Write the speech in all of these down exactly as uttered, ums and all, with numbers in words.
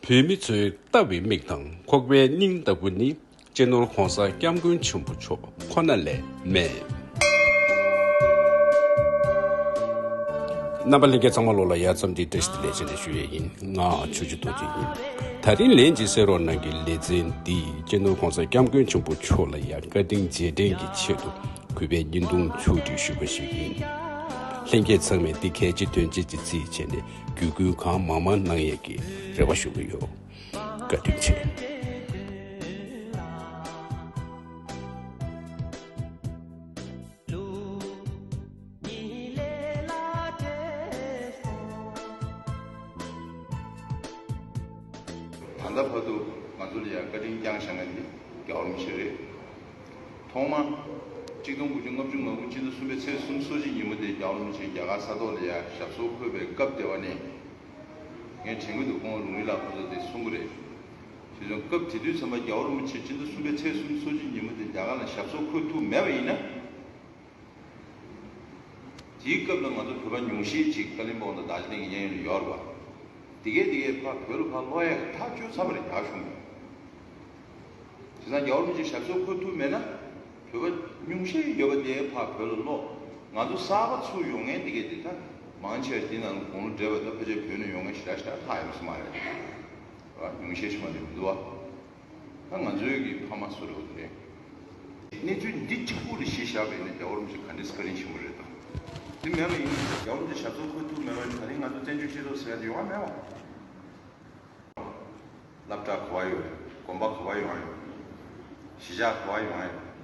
བོད་མི་ཚོའི་ལྟ་བའི་མིག་དང་ཁོག་པའི་སྙིང་ལྟ་བུ་ནི། སྤྱི་ནོར་༸གོང་ས་༸སྐྱབས་མགོན་ཆེན་པོ་མཆོག་ཁོ་ན་ལས་མེད། རྣམ་པ་ལྷན་རྒྱས་ཚང་མ་ལོ་ལ་ཡ་ཙམ་འདི་བཀྲ་ཤིས་བདེ་ལེགས་ཞེས་ནས་ཞུ་ཡས་ཡིན། ང་ཆོས་རྗེ་རྡོ་རྗེ་ཡིན། ད་རིང་ལན་གཅིག་གསན་རོགས་གནང་གི་ལེ་ཚན་འདི་སྤྱི་ནོར་༸གོང་ས་༸སྐྱབས་མགོན་ཆེན་པོ་མཆོག་ལ་ཡ་བཀའ་དྲིན་རྗེས་དྲན་གྱི་ཆེད་དུ་གུས་པས་བརྙན་ཐུང་ཕྱོགས་སྒྲིག་ཞུས་པ་ཞིག་ཡིན། ལྷན་རྒྱས་ཚང་མས་འདི་གལ་ཆེ་དོན་ཆེ་གྱི་རྩིས་བྱས་ནས་བརྒྱུད་སྐུལ་གང་མང་མང་གནང་ཡས་ཀྱི་རེ་བ་ཞུ་གི་ཡོད། བཀའ་དྲིན་ཆེ། ད་ལྟ་བར་དུ་ང་ཚོ་ལ་ཡང་བཀའ་དྲིན་བསྐྱངས་བཞག་མཁན་དེ་རྒྱལ་བ་རིན་པོ་ཆེ་རེད། ཐོག་མ་གཅིག་སྟོང་དགུ་བརྒྱ་ལྔ་བཅུ་ང་དགུ་སྤྱི་ཟླ་གསུམ་པའི་ཚེས་སོ་གཅིག་ཉིན་མོ་དེ་རྒྱལ་བ་རིན་པོ་ཆེ་རྒྱ་གར་ས་ཐོག་ལ་ཡང་ཞབས་སོར་འཁོད་པའི་སྐབས་དེ་བ་ནས། ངས་དྲན་གྱི་འདུག་ཁོང་ལུང་རིགས་ལགས་ཁོང་ཚོ་དེ་གསུང་གི་རེད། བྱས་ཙང་སྐབས་དེ་དུས་ཙམ་པ་རྒྱལ་བ་རིན་པོ་ཆེ་སྤྱི་ཟླ་གསུམ་པའི་ཚེས་སོ་གཅིག་ཉིན་མོ་དེ་རྒྱ་གར་ལ་ཞབས་སོར་འཁོད་ཐུབ་མེད་པ་ཡིན་ན། དེའི་སྐབས་ལ་ང་ཚོ་བོད་པ་ཉུང་ཤས་ཅིག་ཀ་ལིམ་པོང་དང་རྡོ་རྗེ་གདན་གྱི་གཡས་གཡོན་ལ་ཡོད་རེད་བ། དེ་གས་དེ་གས་ཕར་བོད་ལ་ཕར་ལོག་ཡག་གི་ཐག་གཅོད་ཚར་བ་རེད། རྒྱ་གཞུང་གིས། བྱས་ཙང་རྒྱལ་བ་རིན་པོ་ཆེ་ཞབས་སོར་འཁོད་ཐུབ་མེད་ན། བོད་པ་ཉུང་ཤས་ཡོད་པ་དེ་ཕར་བོད་ལ་ལོག་ང་ཚོ་གསར་པ་ཚུར་ཡོང་མཁན་དེ་གས་དེ་ད་མང་ཆེ་བ་དེ་ནང་ལ་དགུང་ལོ་བགྲེས་པ་ད་ཕལ་ཆེར་བོད་ནས་ཡོང་མཁན་ཞེ་དྲག་ཞེ་དྲག་ལྷག་ཡོང་གི་མ་རེད། ཨ། ཉུང་ཤས་ཤིག་མ་གཏོགས་མི་འདུག་བ། ད་ང་ཚོའི་གི་ཕ་མ་སུ་རེད་བ་དེ་རེད། གནས་ཚུལ་འདི་གཅིག་པུ་ལ་གཞི་བཞག་པ་ཡིན་ན་རྒྱལ་བ་རིན་པོ་ཆེ་ག་འདྲས་བཀའ་དྲིན་ཆེན་པོ་རེད་དམ། དེ་མེད་པ་ཡིན་ན་རྒྱལ་བ་རིན་པོ་ཆེ་ཞབས་སོར་འཁོད་ཐུབ་མེད་པ་ཡིན་ན་ད་རིང་ང་ཚོ་བཙན་བྱོལ་སྤྱི་ཚོགས་ཟེར་ཡ་དེ་ཡོང་བ་མེད་བ། སློབ་གྲྭ་ག་པར་ཡོད་རེད། དགོན་པ་ག་པར་ཡོང་ཡོད་རེད། གཞིས་ཆགས་ག་པར་ཡོང་ཡོད་རེད།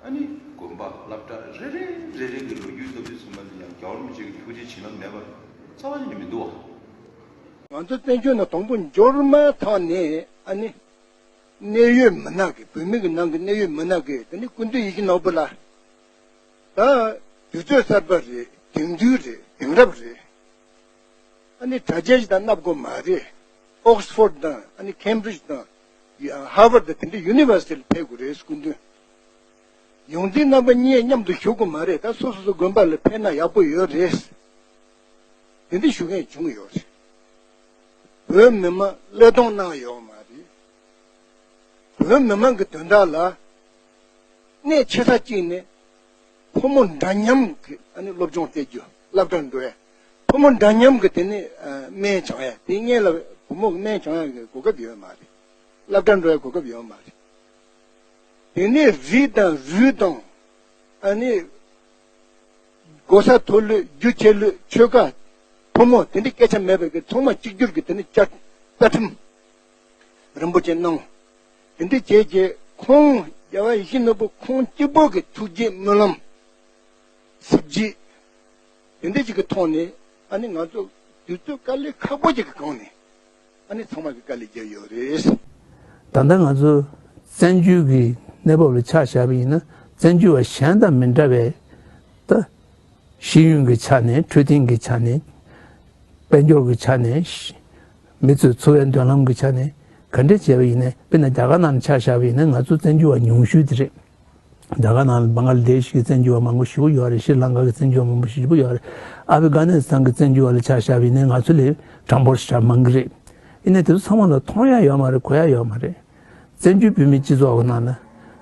ཨ་ནི་དགོན་པ་སློབ་གྲྭ་རེ་རེ་རེ་རེ་གི་ལོ་རྒྱུས་ལྟ་བུའི་ཚང་མ་ལ་ཡང་རྒྱལ་བ་རིན་པོ་ཆེ་གི་ཐུགས་རྗེ་བྱིན་རླབས་མེད་པ་རྩ་བ་ཉིད་ནས་མི་འདུག་བ། ང་ཚོ་བཙན་བྱོལ་ནང་དང་པོ་འབྱོར་མ་ཐག་ནས་ཨ་ནི་གནད་ཡོད་མི་སྣ་གི་བོད་མི་གི་ནང་གི་གནད་ཡོད་མི་སྣ་གི་དེ་ནི་སྐུ་མདུན་ཡིད་བཞིན་ནོར་བུ་ལ་ད་དུས་ཚོད་གསར་པ་རེད། དེང་དུས་རེད། དེང་རབས་རེད། ཨ་ནི་དྲ་རྒྱ་ཞིག་དང་མནབ་དགོས་མ་རེད། ཨོག་སི་ཕོར་ཌི་དང་ཨ་ནི་ཁེམ་བྷི་རིཇ་དང་ཧར་ཝར་ཌི་དང་དེ་འདྲའི་ཡུ་ནི་ཝར་སི་ཊི་ལ་ཕེབས་དགོས་རེད། སྐུ་མདུན་ཡོངས་འཛིན་རྣམ་པ་གཉིས་མཉམ་དུ་བཞུགས་དགོས་མ་རེད། ད་སོ་སོ་སོ་དགོན་པ་ལ་ཕེབས་ན་ཡག་པོ་ཡོད་རེད། དེ་འདྲ་ཞུ་མཁན་བྱུང་ཡོད་རེད། བོད་མི་མང་བློས་གཏོང་གནང་ཡོད་མ་རེད། བོད་མི་མང་གི་དོན་དག་ལ་གནད་ཆེ་ས་གཅིག་ནི་ཕོ་མོ་འདྲ་མཉམ་གྱི་ཨ་ནི་སློབ་སྦྱོང་སྤྲད་རྒྱུ། སློབ་གྲྭར་འགྲོ་ཡ། ཕོ་མོ་འདྲ་མཉམ་གྱི་དེ་ནི་ཨ་སྨན་སྦྱང་ཡ། དེ་སྔོན་ལ་བུ་མོ་གི་སྨན་སྦྱང་ཡ་གི་གོ་སྐབས་ཡོད་མ་རེད། སློབ་གྲྭར་འགྲོ་ཡ་གོ་སྐབས་ཡོད་མ་རེད། དེ་ནས་རིགས་དང་རུས་དང་ཨ་ནི་གོ་ས་མཐོ་ལོས་རྒྱུ་ཆེ་ལོས་ཆོལ་ཁ་ཕོ་མོ་དེ་འདྲའི་སྐད་ཆ་མེད་པའི་གི་ཚང་མ་གཅིག་གྱུར་གྱི་དེ་ནི་བཅའ་རྩ་ཁྲིམས་རིན་པོ་ཆེ་གནང་། དེ་འདྲ་བྱས་རྗེས་ཁོང་རྒྱལ་བ་ཡིད་བཞིན་ནོར་བུ་ཁོང་གཅིག་པོ་གི་ཐུགས་རྗེ་སྨོན་ལམ་གཟི་བརྗིད་དེ་འདྲ་ཅིག་གི་ཐོག་ནས་ཨ་ནི་ང་ཚོ་དུས་ཚོད་དཀའ་ལས་ཁག་པོ་ཅིག་གི་སྒང་ནས་ཨ་ནི་ཚང་མ་གི་དཀའ་ལས་བརྒྱབ་ཡོད་རེད། ད་ལྟ་ང་ཚོ་བཙན་བྱོལ་གྱི་གནས་བབ་ལ་ཆ་བཞག་པ་ཡིན་ན་བཙན་བྱོལ་བ་གཞན་དང་མི་འདྲ་བའི་ད་ཤེས་ཡོན་གྱི་ཆ་ནས། འཕྲོད་བསྟེན་གྱི་ཆ་ནས། དཔལ་འབྱོར་གྱི་ཆ་ནས། མི་ཚོའི་འཚོ་བའི་མདུན་ལམ་གྱི་ཆ་ནས་ག་འདྲ་བྱས་པ་ཡིན་ནའི། དཔེར་ན་རྒྱ་གར་ནང་ལ་ཆ་བཞག་པ་ཡིན་ན་ང་ཚོ་བཙན་བྱོལ་བ་ཉུང་ཤོས་དེ་རེད། རྒྱ་གར་ནང་ལ་བང་ལ་དེཤ་གི་བཙན་བྱོལ་བ་མང་པོ་ཞེ་པོ་ཡོད་རེད། ཤྲི་ལང་ཀ་གི་བཙན་བྱོལ་བ་མང་པོ་ཞེ་པོ་ཡོད་རེད། ཨ་ཕི་གྷ་ནི་སི་ཐན་གྱི་བཙན་བྱོལ་བ་ལ་ཆ་བཞག་པ་ཡིན་ན་ང་ཚོ་ལས་གྲངས་འབོར་ཞེ་དྲག་མང་གི་རེད། ཡིན་ནའི་དེ་ཚོ་ཚང་མ་ལ་མཐོང་ཡ་ཡོད་མ་རེད། གོ་ཡ་ཡོད་མ་རེད། བཙན་བྱོལ་བོད་མིའི་སྤྱི་ཚོགས་ཀྱི་ནང་ན་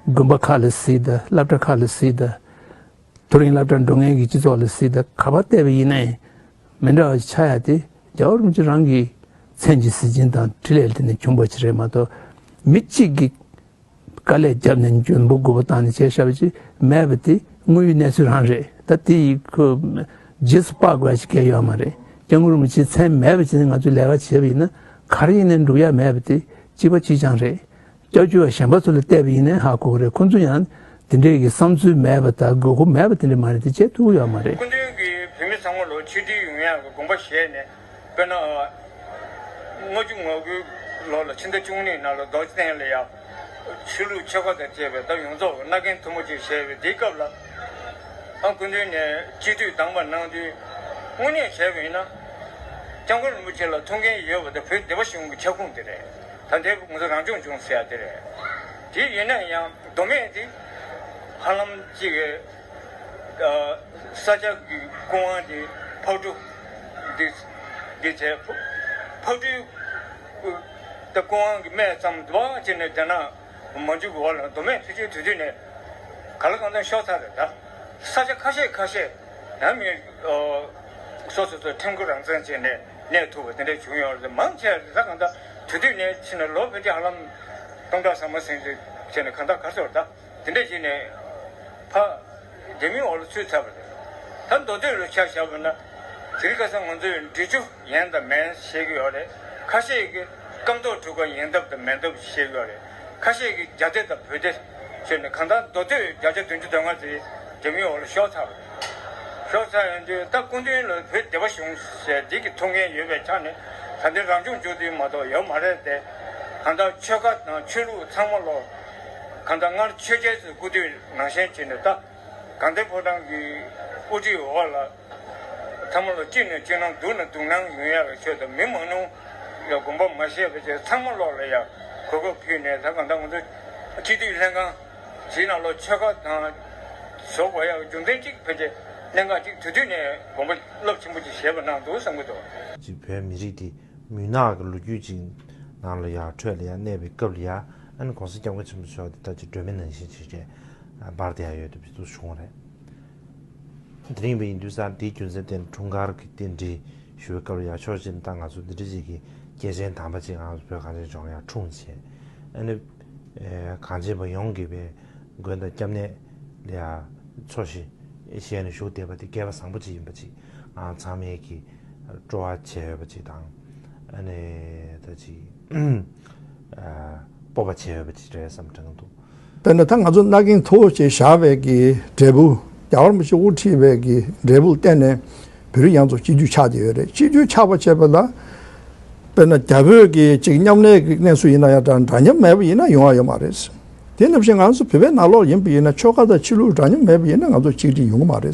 དགོན་པ་ཁག་ལ་གཟིགས་དང་། སློབ་གྲྭ་ཁག་ལ་གཟིགས་དང་། མཐོ་རིམ་སློབ་གྲྭར་འགྲོ་མཁན་གྱི་སྤྱི་ཚོགས་ལ་གཟིགས་དང་། ག་པར་བལྟས་པ་ཡིན་ནའི་མི་འདྲ་བ་ཆགས་ཡ་དེ་རྒྱལ་བ་རིན་པོ་ཆེ་རང་གི་མཚན་གྱི་གཟི་བྱིན་དང་འཕྲིན་ལས་དེ་ནས་བྱུང་བ་ཅིག་རེད་མ་གཏོགས། མི་གཅིག་གིས་དཀའ་ལས་བརྒྱབ་ནས་འཇོན་པོ་རྒུད་པོ་བཏང་ནས་བྱས་བཞག་པ་ཅིག་མེད་པ་དེ་དངོས་ཡོད་གནས་ཚུལ་རང་རེད། ད་དེ་ཡི་ཁོ་རྗེས་སུ་དཔག་དགོས་ཡ་ཞིག་གང་ཡོད་མ་རེད། སྐྱབས་མགོན་རིན་པོ་ཆེའི་མཚན་མེད་པ་བྱས་ནས་ང་ཚོས་ལས་ཀ་བྱས་པ་ཡིན་ན་ག་རེ་ཡིན་ནའི་འགྲུབ་ཡ་མེད་པ་དེ་གཅིག་པ་གཅིག་རྐྱང་རེད། སྐྱབས་བཅོལ་བ་གཞན་པ་ཚོ་ལ་བལྟས་པ་ཡིན་ནའི་ཧ་གོ་གི་རེད། ཁོང་ཚོ་ཡང་དེ་འདྲའི་གི་བསམ་ཚུལ་མེད་པ་དང་དགོས་མཁོ་མེད་པ་དེ་འདྲ་མ་རེད། དེ་བྱེད་ཐུབ་ཀྱི་ཡོད་མ་རེད། སྐུ་མདུན་གྱིས་བོད་མི་ཚང་མ་ལ་ཆིག་སྒྲིལ་ཡོང་ཡག་གི་དགོངས་པ་བཞེས་ནས། དཔེར་ན། ལྔ་བཅུ་ང་དགུའི་ལོ་ལ་ཕྱི་ཟླ་བཅུ་གཉིས་ནང་ལ་རྡོ་རྗེ་གདན་ལ་ཡང་ཆོས་ལུགས་ཆོལ་ཁ་དང་བཅས་པའི་ད་ཡོངས་རྫོགས་མནའ་གན་མཐུ་མོ་ཅིག་བཞེས་པའི་དེའི་སྐབས་ལ། ཨ། སྐུ་མདུན་ནས་སྤྱི་འཐུས་བདམས་པ་གནང་དུས་དངོས་གནས་བྱས་པ་ཡིན་ན། སྐྱབས་མགོན་རིན་པོ་ཆེ་ལ་ཐུགས་འགན་ཡོད་པ་དང་བོད་སྡེ་པ་གཞུང་གི་ཁྱབ་ཁོངས་དེ་རེད། ད་ལྟའི་ང་ཚོ་རང་སྐྱོང་ལྗོངས་ཟེར་ཡ་དེ་རེད། དེ་ཡིན་ན་ཡང་མདོ་སྨད་དེ་ཧ་ལམ་ཅིག་གི་ཨ། ས་སྐྱ་གི་སྐུ་དབང་དེ་ཕག་གྲུ་འདི་འདི་བྱས། ཕག་གྲུའི་ད་སྐུ་དབང་གི་སྨད་ཙམ་འདུག་བ་བྱས་ནས་དེ་ན་མ་འཇུག་གི་འོག་ལ་མདོ་སྨད་ཕལ་ཆེར་དེ་དུས་ནས་ག་ལ་གང་འཚམ་ཤོར་ཚར་རེད། ད་ས་ཆ་ཁ་ཤས་ཁ་ཤས་ནམ་ཡིན་སོ་སོ་སོ་ཁྲིམས་ཁུར་རང་བཙན་བྱས་ནས་གནས་ཐུབ་པ་དེ་འདྲ་བྱུང་ཡོད་རེད། མང་ཆེ་བ་ད་གང་ལྟར་དེ་དུས་ནས་ཕྱིན་ནས་ལོ་ཕལ་ཆེར་ཧ་ལམ་སྟོང་ཕྲག་ཟ་མ་ཟིན་ཙམ་བྱས་ནས་གང་ལྟར་གར་སོང་རེད། ད་དེ་འདྲ་བྱས་ནས་ཕ། རྒྱ་མིའི་འོག་ལ་ཚུད་ཚར་བ་རེད། ད་མདོ་སྟོད་ལ་ཆ་བཞག་པ་ན། དེ་རིང་ཁ་སང་ང་ཚོས་འབྲི་ཆུ་ཡིན་དང་མིན་བཤད་ཀྱི་ཡོད་རེད། ཁ་ཤས་ཀྱིས་སྐམ་ཐོག་གྲུ་ཁ་ཡིན་སྟབས་དང་མིན་སྟབས་བཤད་ཀྱི་ཡོད་རེད། ཁ་ཤས་ཀྱིས་རྒྱ་སྡེ་དང་བོད་སྡེ་བྱས་ནས་གང་ལྟར་མདོ་སྟོད་བརྒྱ་ཆ་བདུན་ཅུ་དོན་ལྔ་ཙམ་རྒྱ་མིའི་འོག་ལ་ཤོར་ཚར་བ་རེད། ཤོར་ཚར་ཡོང་དུས་ད་སྐུ་མདུན་ལ་བོད་སྡེ་པ་གཞུང་ཞེས་འདི་གི་ཐུགས་འགན་ཡོད་པའི་ཆ་ནས་ད་ལྟའི་རང་སྐྱོང་ལྗོངས་འདི་མ་གཏོགས་ཡོད་མ་རེད་དེ། གང་ལྟར་ཆོལ་ཁ་དང་ཆོས་ལུགས་ཚང་མ་ལོ་གང་ལྟར་སྔར་ཆོས་རྒྱལ་ཚོའི་སྐུ་དུས་ནང་བཞིན་བྱས་ནས་ད། དགའ་ལྡན་ཕོ་བྲང་གི་དབུ་ཁྲིད་འོག་ལ། ཚང་མ་ལ་གཅིག་ནས་གཅིག་ནང་། སྡུག་ནས་སྡུག་སྣང་ཡོང་ཡག་གི་ཆེད་དུ་མི་མང་ཉུང་ལ་དགོངས་པ་མ་བཞེས་པ་བྱས། ཚང་མ་ལོག་ལ་ཡ་གོ་སྐབས་ཕུལ་ནས། ད་གང་ལྟར་ང་ཚོ་སྤྱི་འཐུས་ལྷན་ཁང་ཞིག་ནང་ལོགས་ཆོལ་ཁ་དང་བཟོ་དགོས་ཡག་རྒྱུ་མཚན་གཅིག་ཕལ་ཆེར་ལྷན་ཁང་གཅིག་དེ་དུས་ནས་དགོངས་པ་རླབས་ཆེན་པོ་ཅིག་བཞེས་པ་གནང་འདུག་བསམ་གྱི་འདུག་ཅིག་བོད་མི་རིགས་འདི་མུན་ནག་གི་ལོ་རྒྱུས་ཅིག་ནང་ལ་ཡ་ཁྲོད་ལ་ཡ་གནས་པའི་སྐབས་ལ་ཡ། ཨ་ནི་༸གོང་ས་༸སྐྱབས་མགོན་ཆེན་པོ་མཆོག་འདི་ལྟ་ཅིག་སྒྲོན་མེ་ནང་བཞིན་ཅིག་རེད། འབར་བསྡད་ཡ་ཡོད་དུ་བི་དུ་བྱུང་བ་རེད། དེ་རིང་བ་ཡིན་དུས་ཙང་དེའི་རྒྱུ་མཚན་དེ་འཁྲུངས་སྐར་གྱི་རྟེན་འབྲེལ་ཞུ་བའི་སྐབས་ལ་ཡ་ཕྱོགས་གཅིག་ནས་ད་ང་ཚོ་འདི་འདྲ་ཅིག་གི་སྐྱེས་ཆེན་དམ་པ་ཅིག་ང་ཚོ་བོད་གངས་ཅན་ལྗོངས་ལ་ཡ་འཁྲུངས་བྱས། ཨ་ནི་གངས་ཅན་པ་ཡོངས་ཀྱིས་པའི་མགོན་དང་སྐྱབས་གནས་ལ་ཡ་འཚོ་ཞིང་གཞེས་ནས་བཞུགས་བསྡད་པ་དེ་སྐལ་བ་བཟང་པོ་ཅིག་ཡིན་པ་ཅིག་ང་ཚང་མས་ཀྱི་སྤྲོ་བ་བྱས་ཡོད་པ་ཅིག་དང་། ཨ་ནི་ད་ཅིག་སྤོབས་པ་བྱས་ཡོད་པ་ཅིག་རེད་བསམ་དྲན་འདུག་དཔེར་ན་ད་ང་ཚོ་མནའ་གན་མཐོ་བོ་ཅིག་བཞག་པའི་གི་འབྲས་བུ། རྒྱལ་བ་རིན་པོ་ཆེ་དབུ་ཁྲིད་པའི་གི་འབྲས་བུ་བརྟེན་ནས་བོད་རིགས་ཡོངས་རྫོགས་གཅིག་གྱུར་ཆགས་བསྡད་ཡོད་རེད། གཅིག་གྱུར་ཆགས་པ་བྱས་པ་ལ། དཔེར་ན་རྒྱ་བོད་ཀྱི་ཅིག་མཉམ་གནས་ཀྱི་གནས་ཚུལ་ཡིན་ན་ཡང་འདྲ། འདྲ་མཉམ་མེད་པ་ཡིན་ན་ཡོང་བ་ཡོད་མ་རེད། དེ་ནང་བཞིན་ང་ཚོ་བོད་པའི་ནང་ལོགས་ཡིན་པ་ཡིན་ན་ཆོལ་ཁ་དང་ཆོས་ལུགས་འདྲ་མཉམ་མེད་པ་ཡིན་ན་ང་ཚོ་གཅིག་སྒྲིལ་ཡོང་གི་མ་རེད།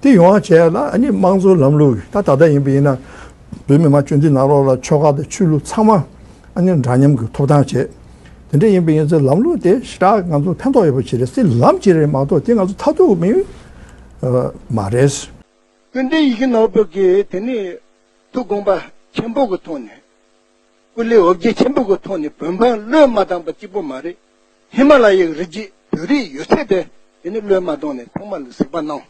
དེ་ཡོང་བ་བྱས་ལ་ཨ་ནི་དམངས་གཙོའི་ལམ་ལུགས། ད་ད་ལྟ་ཡིན་པ་ཡིན་ན་བོད་མི་མང་སྤྱི་འཐུས་ནང་ལོགས་ལ་ཆོལ་ཁ་དང་ཆོས་ལུགས་ཚང་མ་ཨ་ནི་འདྲ་མཉམ་གྱི་ཐོབ་ཐང་བྱས། དེ་འདྲ་ཡིན་པ་ཡིན་ཚེ་ལམ་ལུགས་དེ་ཞེ་དྲག་ང་ཚོ་ཕན་ཐོགས་ཡོད་པ་ཅིག་རེད། དེ་ལམ་ཅིག་རེད་མ་གཏོགས་དེ་ང་ཚོ་མཐར་ཐུག་གི་དམིགས་ཡུལ་མ་རེད། ཀུན་ལྡན་ཡིད་བཞིན་ནོར་བུ་གིས་དེ་ནི་ཐུགས་དགོངས་པ་ཆེན་པོ་གི་ཐོག་ནས། སྐུ་ལས་འོ་བརྒྱལ་ཆེན་པོ་གི་ཐོག་ནས་བོད་འབངས་བློས་མ་བཏང་པ་གཅིག་པོ་མ་རེད། ཧི་མ་ལ་ཡའི་རི་རྒྱུད་བོད་རིགས་ཡོད་ཚད་དེ་དེ་ནི་བློས་མ་བཏང་ནས་ཚང་མ་ལ་གཟིགས་པ་གནང་།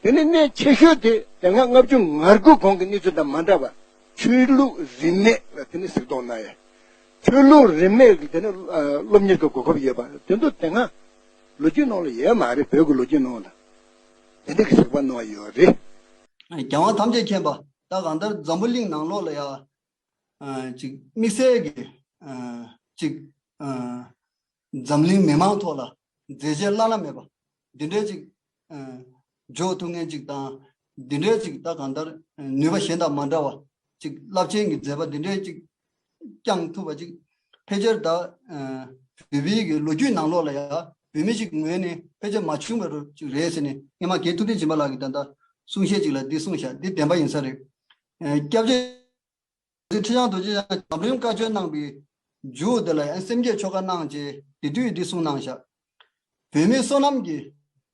དེ་ནི་གནད་ཆེ་ཤོས་དེ་དེ་སྔ་ལྔ་བཅུ་ང་དགུ་གོང་གི་གནས་ཚུལ་དང་མ་འདྲ་བར་ཆོས་ལུགས་རིས་མེད་ལ་དེ་ནི་གཟིགས་རྟོག་གནང་ཡ། ཆོས་ལུགས་རིས་མེད་ཀྱི་དེ་ནི་སློབ་གཉེར་གྱི་གོ་སྐབས་ཡོད་པ་དེ་ཚོ་དེ་སྔ་ལོ་རྒྱུས་ནང་ལ་ཡོད་མ་རེད། བོད་ཀྱི་ལོ་རྒྱུས་ནང་ལ་དེ་འདྲ་གི་གཟིགས་པ་གནང་བ་ཡོད་རེད། རྒྱལ་དབང་ཐམས་ཅད་མཁྱེན་པ་ད་གང་ལྟར་འཛམ་བུ་གླིང་ནང་ལོགས་ལ་ཡ་ཅིག་དམིགས་བསལ་གྱི་ཅིག་འཛམ་གླིང་མི་མང་ཐོག་ལ་མཛད་རྗེས་བླ་ན་མེད་པ་འདི་འདྲའི་ཅིག་འཇོག་ཐུབ་མཁན་ཅིག་དང་། འདི་འདྲའི་ཅིག་ད་གང་ལྟར་ནུས་པ་གཞན་དང་མ་འདྲ་བ་ཅིག་རླབས་ཆེན་གྱི་མཛད་པ་འདི་འདྲའི་ཅིག་བསྐྱངས་ཐུབ་པ་ཅིག་ཕལ་ཆེར་ད་བོད་པའི་གི་ལོ་རྒྱུས་ནང་ལོགས་ལ་ཡ་བོད་མི་ཞིག་ངོས་ནས་ཕལ་ཆེར་མ་བྱུང་བ་ཅིག་རེད་ཟེར་ནས་སྔོན་མ་རྒན་ཐུབ་བསྟན་སྦྱིན་པ་ལགས་ཀྱིས་ད་ལྟ་གསུང་བཤད་ཅིག་ལ་འདི་གསུངས་ཤག་འདི་བདེན་པ་ཡིན་ས་རེད། སྐྱབས་རྗེ་ཁྲི་བྱང་རྡོ་རྗེ་འཆང་འཛམ་གླིང་བཀའ་ཆོས་གནང་བའི་མཇུག་དེ་ལ་ཡང་སེམས་བསྐྱེད་ཆོ་ག་གནང་རྗེས་དེ་དུས་འདི་གསུངས་གནང་ཤག་བོད་མིའི་བསོད་ནམས་ཀྱིས་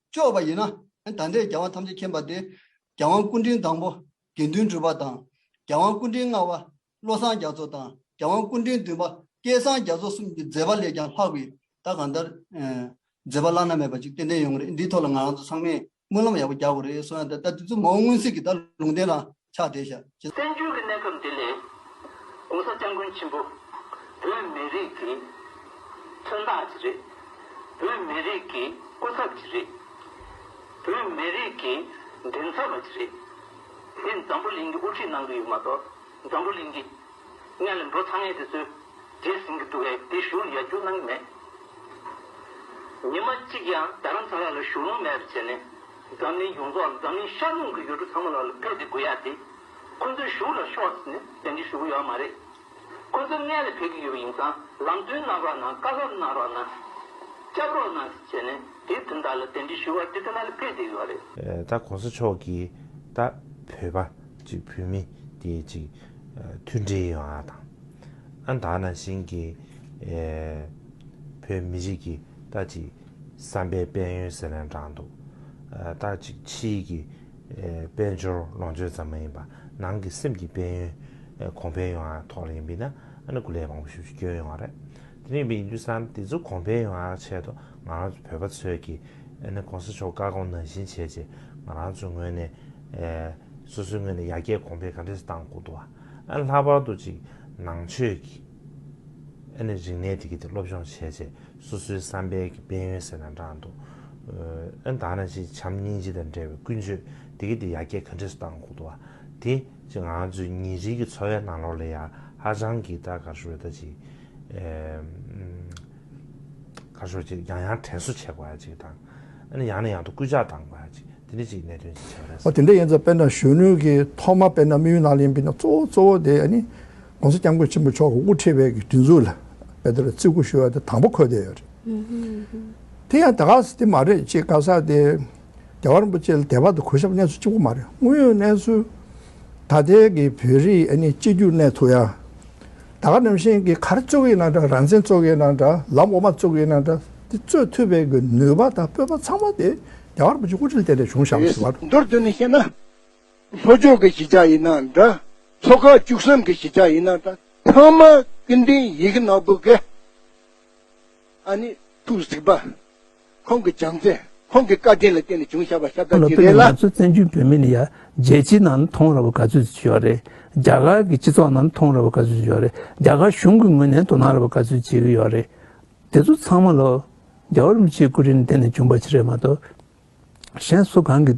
ལྕོགས་པ་ཡིན་ན་ད་ལྟའི་རྒྱལ་དབང་ཐམས་ཅད་མཁྱེན་པ་དེ་རྒྱལ་དབང་སྐུ་ཕྲེང་དང་པོ་དགེ་འདུན་གྲུབ་པ་དང་། རྒྱལ་དབང་སྐུ་ཕྲེང་ལྔ་པ་བློ་བཟང་རྒྱ་མཚོ་དང་། རྒྱལ་དབང་སྐུ་ཕྲེང་བདུན་པ་སྐལ་བཟང་རྒྱ་མཚོ་གསུམ་གྱི་མཛད་པ་ལས་ཀྱང་ལྷག་པའི་ད་གང་ལྟར་མཛད་པ་བླ་ན་མེད་པ་ཅིག་ཏན་ཏན་ཡོང་གི་རེད། འདིའི་ཐོག་ལ་ང་རང་ཚོ་ཚང་མས་སྨོན་ལམ་ཡག་པོ་རྒྱག་དགོས་རེད་གསུངས་ཡ། ད་ད་དུས་ཚོད་མང་པོ་སྔོན་གཟིགས་ཀྱི་ད་ལུང་བསྟན་རང་ཆགས་བསྡད་ཤག་བཙན་བྱོལ་གྱི་གནས་སྐབས་འདི་ལས་༸གོང་ས་༸སྐྱབས་མགོན་ཆེན་པོ་བོད་མི་རིགས་ཀྱི་མཚོན་རྟགས་ཅིག་རེད། བོད་མི་རིགས་ཀྱི་སྐུ་ཚབ་ཅིག་རེད། བོད་མི་རིགས་ཀྱི་མགྲིན་ཚབ་པ་ཅིག་རེད། དེ་འཛམ་བུ་གླིང་གི་དབུ་ཁྲིད་གནང་གི་ཡོད་མ་གཏོགས་འཛམ་བུ་གླིང་གི་སྔོན་ལ་འགྲོ་ཚར་མཁན་དེ་ཚོས་རྗེས་ཟིན་གྱི་འདུག་གས། དེ་གཞུག་ལ་ཡར་རྒྱུགས་གནང་གི་མེད། ཉི་མ་གཅིག་ཡང་རྡ་རམ་ས་ལ་ལ་བཞུགས་ལོང་མེད་པ་བྱས་ནས་འཛམ་གླིང་ཡོངས་རྫོགས་ལ་འཛམ་གླིང་ཤར་ནུབ་ཀྱི་ཡུལ་གྲུ་ཚང་མ་ལ་ལ་ཕེབས་ཏེ་དགོས་ཡ་དེ་ཁོ་ཚོའི་གཞུག་ལ་ཤོག་ཟེར་ནས་གདན་འདྲེན་ཞུ་གི་ཡོད་མ་རེད། ཁོ་ཚོ་སྔོན་ལ་ཕེབས་ཀྱི་ཡོད་པ་ཡིན་ཙང་ལམ་སྟོན་གནང་རོགས་གནང་། བཀའ་སློབ་གནང་རོགས་གནང་། སྐྱབས་རོགས་གནང་ཟེར་བྱས་ནས་དེ་དོན་དག་ལ་གདན་འདྲེན་ཞུ་བར་དེ་དོན་དག་ལ་ཕེབས་བསྡད་ཡོད་རེད། ད་གོང་ས་མཆོག་གིས་ད་བོད་པ་ཅིག་བོད་མི་དེ་ཅིག་མཐུན་སྒྲིལ་ཡོང་ཡ་དང་། ཨ་ད་ནང་བཞིན་གྱི་བོད་མི་རིགས་ཀྱི་ད་ཅིག་བསམ་པའི་དཔལ་ཡོན་ཟེར་ནས་དྲངས་འདུག་ད་ཅིག་ཕྱིའི་གི་དཔལ་འབྱོར་ལོངས་སྤྱོད་ཙམ་མ་ཡིན་པ་ནང་གི་སེམས་ཀྱི་དཔལ་ཡོན་ གོང་འཕེལ་ཡོང་ཡ་ཐོག་ལ་ཡིན་པས་ན་ཨ་ནི་སྐུ་ལས་མང་པོ་ཞེ་པོ་ཅིག་བསྐྱོན་ཡོང་བ་རེད། དེ་འདྲ་ཡིན་པ་ཡིན་དུས་ཙང་དེ་ཚོ་གོང་འཕེལ་ཡོང་ཡ་ཆེད་དུ་ང་རང་ཚོ་བོད་པ་ཚོས་ཀྱིས་ཨ་ནི་གོང་ས་མཆོག་བཀའ་དགོངས་ནང་བཞིན་བྱས་བྱས་ང་རང་ཚོའི་ངོས་ནས་ཨེ་སོ་སོའི་ངོས་ནས་ཡར་རྒྱས་གོང་འཕེལ་ག་འདྲས་བཏང་དགོས་འདུག་བ། ཨ་ནི་ལྷག་པར་དུ་ཅིག་ནང་ཆོས་ཀྱི་ཨ་ནི་རིག་གནས་དེ་གི་དེ་སློབ་སྦྱོང་བྱས་བྱས་སོ་སོའི་བསམ་པའི་གི་ཕན་ཡོན་ཟེར་ན་འདྲ་འདུག་ཨ་ནི་ད་ནང་བཞིན་བྱམས་སྙིང་རྗེ་དང་འབྲེལ་བའི་ཀུན་སྤྱོད་དེ་གི་དེ་ཡར་རྒྱས་ག་འདྲས་བཏང་དགོས་འདུག་བ། དེ་ཅིག་ང་ཚོའི་ཉིན་རེའི་གི་འཚོ་བའི་ནང་ལོགས་ལ་ཡ་ཧ་ཅང་གི་ད་ག་རེ་ཞུ་དགོས་རེད། ད་ཅིག་ཨེ་ཨམ། ག་རེ་ཞུ་དགོས་རེད། ཅིག་ཡང་ཡང་དྲན་གསོ་བྱེད་དགོས་ཡ་ཅིག་དང་། ཨ་ནི་ཡང་ནས་ཡང་དུ་སྐུལ་ལྕག་བཏང་དགོས་ཡ་ཅིག་དེ་འདྲ་ཅིག་གནད་དོན་ཅིག་ཆགས་རེད། འོ་དེ་འདྲ་ཡིན་ཙང་དཔེར་ན་གཞོན་ནུ་གི་ཐོག་མ་དཔེར་ན་དམིགས་ཡུལ་ནང་ལ་ཡིན་པས་ན་གཙོ་བོ་གཙོ་བོ་དེ་ཨ་ནི་༸གོང་ས་༸སྐྱབས་མགོན་ཆེན་པོ་མཆོག་གི་དབུ་ཁྲིད་པའི་གི་སྒྲིག་འཛུགས་ལ་དཔེ་དེར་བརྩི་བཀུར་ཞུ་བ་དེ་དང་པོ་འཁོད་བསྡད་ཡོད་རེད། དེ་ཡང་ད་ག་ཟེ་དེ་མ་རེད། ཅེས་བཀའ་ཤག་དེ་རྒྱལ་བ་རིན་པོ་ཆེ་ལ་དད་པ་དང་གུས་ཞབས་གནས་ཚུལ་གཅིག་པོ་མ་རེད། དངོས་ཡོད་གནས་ཚུལ་ད་ལྟའི་གི་བོད་རིགས་ཨ་ནི་གཅིག་གྱུར་གནས་ཐུབ་ཡ། ད་ག་ནང་བཞིན་གྱི་ག་རེ་བཙུགས་ཡིན་ན་འདྲ། རང་བཙན་བཙུགས་ཡིན་ན་འདྲ། ལམ་འོག་མ་བཙུགས་ཡིན་ན་འདྲ། དེ་བཙུགས་ཐུབ་པའི་གི་ནུས་པ་དང་སྤོབས་པ་ཚང་མ་དེ་རྒྱལ་བ་རིན་པོ་ཆེ་དབུ་ཁྲིད་ལ་བརྟེན་ནས་བྱུང་བཞག་པ་ཞིག་རེད། མདོར་བསྡུས་ནས་བཤད་ན། ལྷོ་ཕྱོགས་ཀྱི་གཞིས་ཆགས་ཡིན་ན་འདྲ། ལྷོ་ཁ་བཅུ་གསུམ་གྱི་གཞིས་ཆགས་ཡིན་ན་འདྲ། ཚང་མ་སྐུ་མདུན་ཡི་གེ་ནག་པོ་གི་ཨ་ནི་ཐུགས་གཟིགས་པ། ཁོང་གི་བྱམས་བརྩེ། ཁོང་གི་བཀའ་དྲིན་ལ་བརྟེན་ནས་བྱུང་བཞག་པ་ཤ་སྟག་ལ་ཅིག་དཔེར་ན་རེད་ལ། ང་ཚོ་བཙན་བྱོལ་བོད་མི་ལ་ཡ་རྒྱལ་སྤྱིའི་ནང་ལ་མཐོང་ར་བ་ག་ཚོད་ཅིག་ཡོད་རེད། རྒྱ་གར་གྱི་སྤྱི་ཚོགས་ནང་ལ་མཐོང་ར་བ་ག་ཚོད་ཅིག་ཡོད་རེད། རྒྱ་གར་གཞུང་གི་ངོས་ནས་དོ་སྣང་ར་བ་ག་ཚོད་ཅིག་ཡོད་རེད། དེ་ཚོ་ཚང་མ་ལོ་རྒྱལ་བ་རིན་པོ་ཆེའི་སྐུ་དྲིན་ལ་བརྟེན་ནས་བྱུང་བ་ཅིག་རེད་མ་གཏོགས། གཞན་སུ་གང་གི་